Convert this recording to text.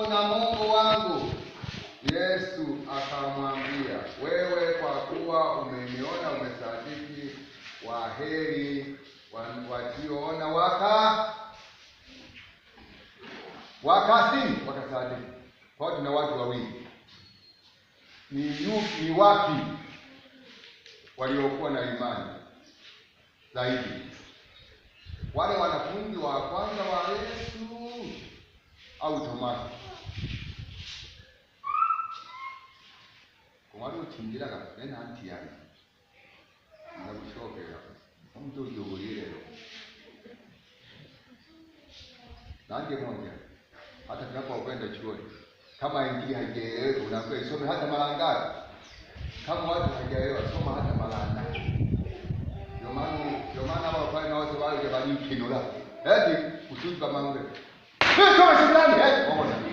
wangu na Mungu wangu. Yesu akamwambia, wewe kwa kuwa umeniona umesadiki. Waheri wasioona wakasini wakasadiki. Kwa hiyo tuna watu wawili, ni wapi waliokuwa na imani zaidi? Wale wanafunzi wa kwanza wa Yesu au Tomaso? Kumwali uchinjiraga nena antiyani ndakushokera omuntu ujugulilelo nanje moja. Hata tunapokwenda chuoni, kama injili haijaeleweka, unaambiwa isome hata mara ngapi? Kama watu hajaelewa, soma hata mara ngapi? Ndio maana hapa pale na watu wale wabadili kinula. Eti ushuka mangwe. Sio shetani, eti.